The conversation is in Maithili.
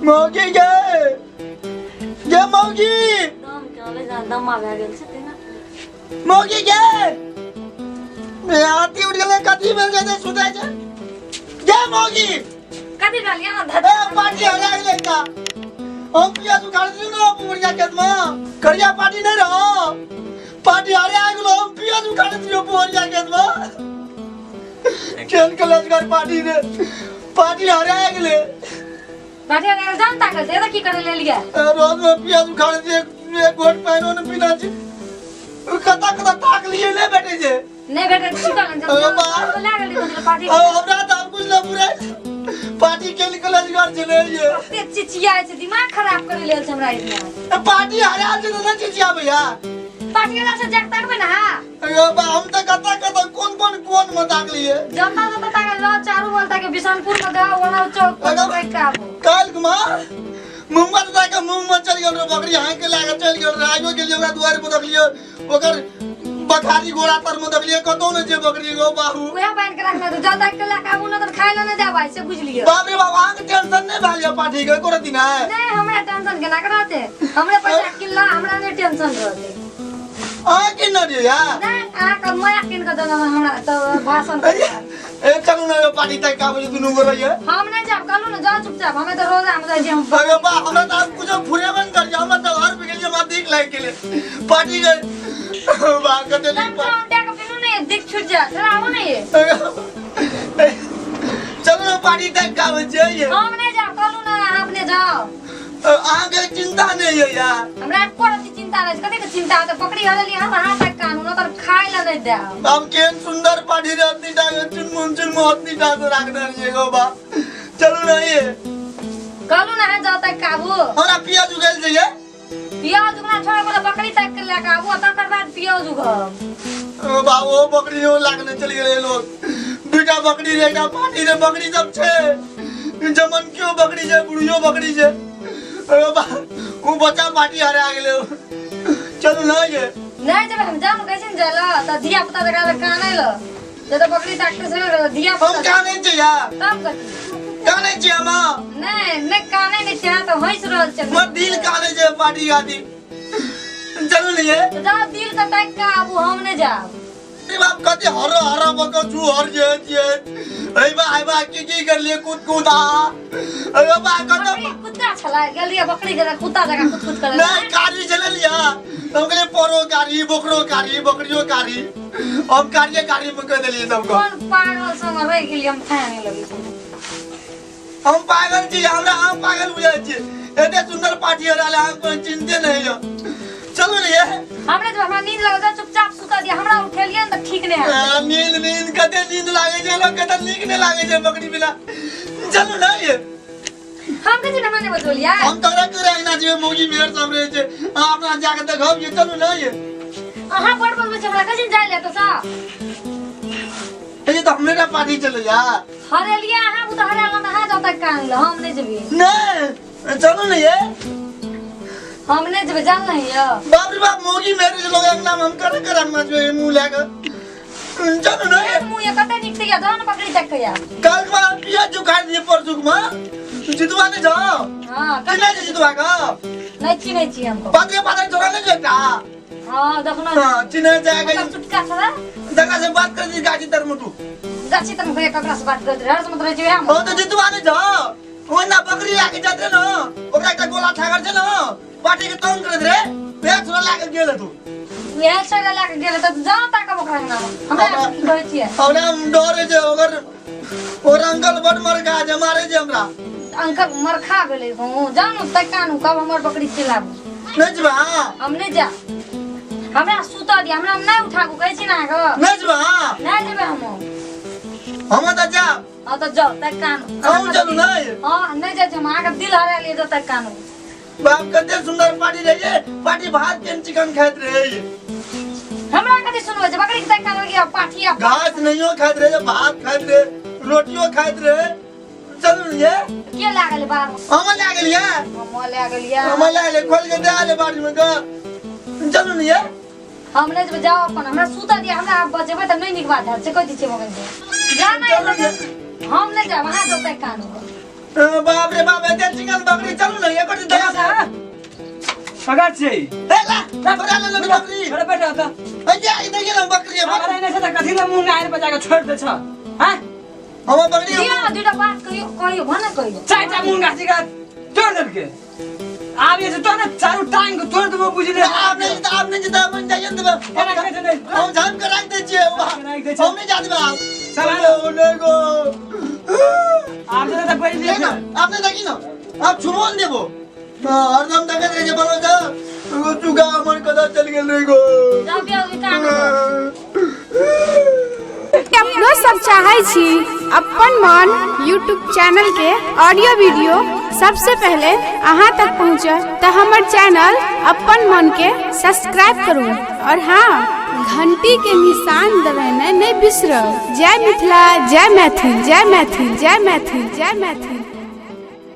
मौगी गे गे मौगी दम के अबै जेना दम्मा भए गेल छै तेना मौगी गे हाथी उठ गेलै कथी भेल छै सुतै छै गे मौगी कथी भेल यहाँ ए पार्टी हरा गेलै का हम पियाज उखाड़ दियौ ने पुरिया खेत में करिया पार्टी नहीं रहो पार्टी हरा गेलो हम पियाज उखाड़ दियौ पुरिया खेत में केहन कलजगर पार्टी रे पार्टी हरा गेलै पार्टी हरा जान ताकत दे की करे ले लिया रोज में पियाज उखाड़ दिए एक घोट पानिओ ने पीना छै कता कता ताक लिए नहीं बैठे छै नहीं बेटा सुतल जब अरे बा। लए गेली मतलब पार्टी हमरा तऽ आब कुछ न बुरे पार्टी के कलजगर छलै ये कते चिचियाइ छै दिमाग खराब करे लेल छै हमरा इसमे पार्टी हरा छै तऽ नहि चिचियाबैया पार्टी वाला से जाग ताकबै ना अरे बा हम तऽ कतऽ कतऽ कोन कोन कोन मे ताकलिए जनता जता ताकल रहो चारू बल ताके बिशनपुर में गाँव ओना चौक पर अगर- बैठ के आबो काल्हि कुमार मुंबई जाके मुंह में चलि गेल रहो बकरी हाँके लए कऽ चलि गेल रहे आइयो गेलियै ओकरा दुआरि पर देखलियै ओकर बखारी घोड़ा तर में देखलियै कतौ नहि छै बकरी गो बाबू उहे बान्हि के रखने तो जब तक के लए के आबू ना तऽ खाइ लए नहि देबै से बुझि लियौ बाप रे बाप अहाँके टेंशन नहि भेल यऽ पाठी के एको रति नहि नहीं हमरा टेंशन केना के रहतै हमरे पैसा किनला हमरा नहि टेंशन रहतै अहाँ की नहि रहियै नहीं अहाँके माया कीन के देलहुँ हमरा तऽ भाषण अरे, ए चलू ने यौ पाठी तक आबै छै दुनू गोरे ये हम नहीं जाब कहलहुँ ने जाउ चुपचाप हमे तऽ रोज हम जाइ छी हम अरे बा हमरा तऽ आब कुछो फुरेबे नहि करियै हमरा तऽ घर पे गेलियै हमरा देख लागि गेलै पाठी के बा कते नीक तब उठा के पीनू नहीं दिख छूट जा थोड़ा आबो नहीं चलू ने पाठी तक आबै छियै ये हम नहीं जाब कहलहुँ ने अहाँ अपने जाओ अहाँके चिंता नहि यऽ यार हमरा एको रत्ती चिंता नहि छै कथी के चिंता होतै बकरी हरेली हम अहाँ तक कानू न तर खाय लए नहि देब हम केहन सुंदर पाठी रे अतनी टा के चुनमुन चुनमुन अतनी टा से राखने रहियै गो बा चलू ने ये कहलहुँ ने अहाँ जाउ तक आबू हमरा पियाज उगल जइयै पियाज उगना छोड़ बोले बकरी तक के लए के आबू आ तकर बाद पियाज उगब ओ बा ओ बकरी ओ लागने चलि गेलै लोग दूटा बकरी रे एकटा पाठी रे बकरी सब छै जमन क्यों बकरी छै बुढ़ियो बकरी छै ओ बा ओ बच्चा पाठी हरा गेलै चलू ने ये नहि जेबै हम जाउ ने कहै छी ने जाय लए तऽ धिया पुता जकरा लए कानै लए से तऽ बकरी ताकते से धिया हम पुता कानै छियै यार तब कथी कानै छियै हम नहि नहि कानै नहि छै अहाँ तऽ हँसि रहल छै हमर दिल कानै छै पाठी गादी चलू ने ये तऽ जाउ दिल के ताकि कऽ आबू हम नहि जायब अरे बाप कते हर हर बक छु हर जे जे अरे बा अरे बा की की कर लिए कूद कूद आ अरे बा कते बकरी कुत्ता छलै गेलियै बकरी के कुत्ता जकाँ कुत कुत करै नहीं कारी चले लिया हम कहलिए परो कारी बोकरो कारी बकरियो कारी हम कारिये कारी में कह देलिए सबको कोन पागल संग रहि गेलियै हम थाह नहि लगै छै हम पागल छी हमरा हम पागल बुझाइ छी एते सुंदर पार्टी हो रहल है अहाँ कोई चिंते नहीं हो चलू ने ये हमरे जब हमरा नींद लागल चुपचाप सुतऽ दिअ हमरा उठेलियै ने तऽ ठीक नहि हैत नींद नींद कते नींद लागे छै लोग कते नीक नहीं लागे छै बकरी बिना चलू ने ये हम कहै छी ने हमरा नहि बजौलियै हम तोरा के रहना छै मौगी मेहर सब रहे छै अहाँ अपना जाके देखब ये चलू ने ये अहाँ बड़ बजबै छी हमरा कहै छी ने जाइ लए तऽ सँ ये तो हमरे का पार्टी चले जा हरेलियै अहाँ बुते हरेल तऽ अहाँ जाउ तक कान लए हम नहि जेबै नहीं चलू ने ये हम नहि जेबै जान नहीं यौ बाप रे बाप मौगी मेरे लोग अंगना में हम करे कर अंगना जो ये मुंह लेकर चलू ने ये मुँह ये कते नीक से जाओ ने बकरी तक के कल के बाद पियाज जो खा दिए परसू के मां जितवा नहीं जाओ हां किने छै जितवा का नहीं चिन्है छी हमको पातरे पातरे छोड़ा नहीं जेता हां देखनो हां चिन्हे जाएगा मतलब चुटका छला दगा से बात कर दी गाजी तर में तू गाछी तर में ककरा से बात करत रहे हर समय रहै छी वएह में। हो तो जितवा नहीं जाओ ओ ना बकरी लाके जात रे न ओकरा एकटा गोला ठागर छै न पार्टी के तंग करत रे वएह छोड़ा लाके गेल तू वएह छोड़ा लाके गेल तऽ जाओ ताकब ओकरा अंगना में हमरा की कहै छियै हमरा डर छै ओकर ओकर अंकल बड मरखा छै मारे छै हमरा अंकल मरखा भेलै हूँ जाउ ने तकानू कब हमर बकरी चिल्लाबू नहि जेबा हम नहि जा हमरा सुतऽ दिअ हमरा नहि उठाबू कहै छी ने अहाँके नहि जेबा नहि जेबै हम हम तऽ जाब हँ तऽ जाउ तकानू अहूँ चलू नहि हँ नहि जाइ छी हम अहाँके दिल हरा लिअ जाउ तकानू बाप कते सुंदर पार्टी रहिए पार्टी भात केन चिकन खाइत रहे हमरा कथी सुनबै छै बकरी के तकानू कि पाठी आ घास नहियो खाइत रहे भात खाइत रहे रोटियो खाइत रहे चलू ये के लागल बार हम लए गेलियै हम लए गेलियै हम लए गेलियै खोल के दे आले बाड़ी में ग चलू ने ये हम नहि जेबै जाओ अपन हमरा सुतऽ दिअ हमरा आब बजेबै तऽ नहि नीक बात हैत से कहि दै छियै मगन के जा नहि हम नहि जायब अहाँ जाउ तक कानू बाप रे बाप, एते चिकन बकरी, चलू ने एकर जे दया। पकड़ छै। ए ला, बड़ा ले ले बकरी। अरे बेटा त ए जा, ई देखिए ना बकरी है। अरे नहीं से त कथी ले मुंह आयर बजा के छोड़ दे छ? हां, हम बकरी दियो ना दुटा बात कहियो, कहियो भन कहियो। चार टा मुंगा जी का तोड़ देलके। आब ये तो ना चारू टांग के तोड़ देबो, बुझले? आप नहीं जिता, आप नहीं जिता, मन जाइए ना। केना कहै छै? नहि हम झाम के राख दे छियै। राखि दै छियै। हम नहीं जा देबै आप। चल। ओ नहीं गो। आब जे त पहिले देख ना, आपने देखी ना, आप छुबो न देबो। हाँ, हरदम देखैत रहै छै बलो जा एगो चुगा हमर कतऽ चलि गेल रे गो। जाओ बिया कान। अपनो सब चाहै छी अपन मन यूट्यूब चैनल के ऑडियो वीडियो सबसे पहले अहाँ तक पहुँचे तऽ हमर चैनल अपन मन के सब्सक्राइब करू और हाँ, घंटी के निशान दबेनाइ नहि बिसरब। जय मिथिला, जय मैथिल, जय मैथिल, जय मैथिल, जय मैथिल।